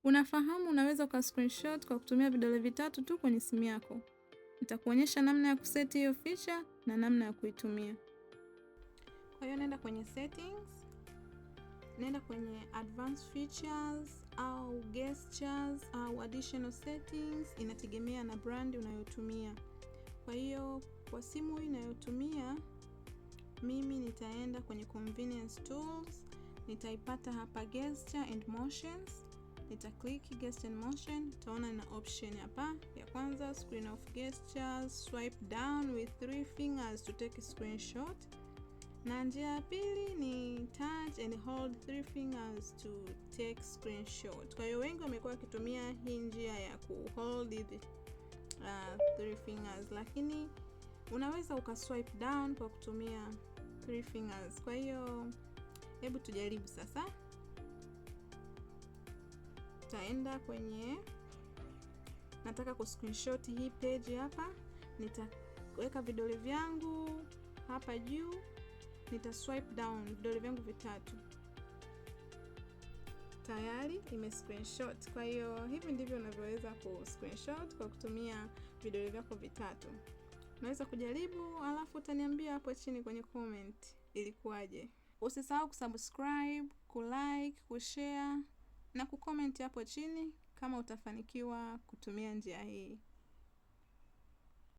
Unafahamu unaweza uka screenshot kwa kutumia vidole vitatu tu kwenye simu yako. Nitakuonyesha namna ya kuseti hiyo feature na namna ya kuitumia. Kwa hiyo nenda kwenye settings, nenda kwenye advanced features au gestures au additional settings, inategemea na brand unayotumia. Kwa hiyo kwa simu hii inayotumia mimi nitaenda kwenye convenience tools, nitaipata hapa gesture and motions. Nita click gesture and motion, utaona na option hapa ya kwanza, screen off gestures, swipe down with three fingers to take a screenshot, na njia ya pili ni touch and hold three fingers to take screenshot. Kwa hiyo wengi wamekuwa wakitumia hii njia ya ku hold the three fingers, lakini unaweza uka swipe down kwa kutumia three fingers. Kwa hiyo hebu tujaribu sasa. Taenda kwenye, nataka ku screenshot hii page hapa, nitaweka vidole vyangu hapa juu, nita swipe down vidole vyangu vitatu, tayari ime screenshot. Kwa hiyo hivi ndivyo unavyoweza ku screenshot kwa kutumia vidole vyako vitatu. Unaweza kujaribu, alafu utaniambia hapo chini kwenye comment ilikuwaje. Usisahau kusubscribe, kulike, kushare na kucomment hapo chini kama utafanikiwa kutumia njia hii.